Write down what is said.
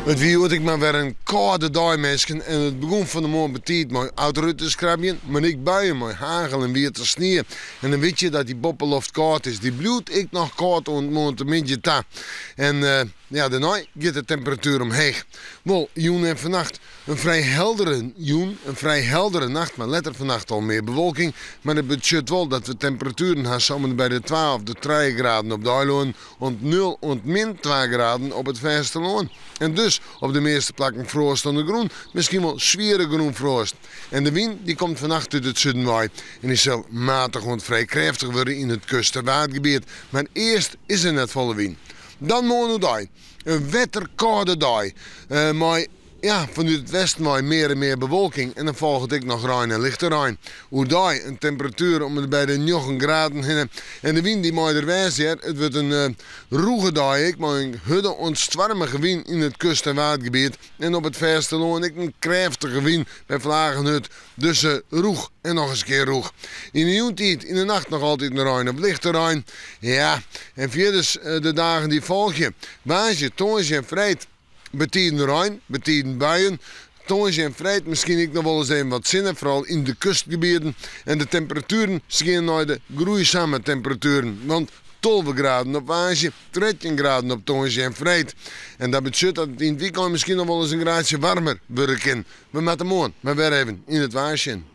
It wie hjoed ek mar wer in kâlde dei minsken en it begûn fan 'e moarn betiid mei autoruten skrabjen, mar ek buien mei hagel en wiete snie. En dan wit je dat dy boppeloft kâld is. Dy bliuwt ek noch kâld oant moarntemiddei ta. En ja, dêrnei giet de temperatuer omheech. Wol, jûn en fannacht in frij heldere jûn, in frij heldere nacht, mar letter fannacht al mear bewolking. Mar dat betsjut wol dat we temperatueren ha sa om en by de twa of de trije graden op de eilannen oant nul oant min twa graden op it fêstelân. En dus op de measte plakken froast oan de grûn, miskien wol swiere grûnfroast. En de wyn dy komt fannacht út it suden wei en dy sil matich oant frij krêftich wurde yn it kust en waadgebiet. Mar earst is der net folle wyn. Dan moarn oerdei in wetterkâlde dei mei Ja, fanút it westen wei mear en mear bewolking en dan folget ek noch rein en lichte rein. Oerdei in temperatuer om en by de njoggen graden hinne en de wyn dy mei der wêze hear. It wurdt in rûge dei ek mei in hurde oant stoarmige wyn yn it kust en waadgebiet en op it fêstelân ek in krêftige wyn by flagen hurd. Dus rûch en noch ris in kear rûch. Yn de jûntiid, yn de nacht noch altyd in rein of lichte rein. Ja, en fierders de dagen dy't folgje. Woansdei, tongersdei en freed. Betiden rein, betiden buien. Tongersdei en freed miskien ek noch wolris even wat sinne, foaral yn de kustgebieten. En de temperatueren gean nei de groeisame temperatueren, want 12 graden op woansdei, 13 graden op tongersdei en freed. En dat betsjut dat it yn it wykein miskien noch wolris in graadsje waarmer wurde kin. We moatte moarn mar wer even yn it waar sjen.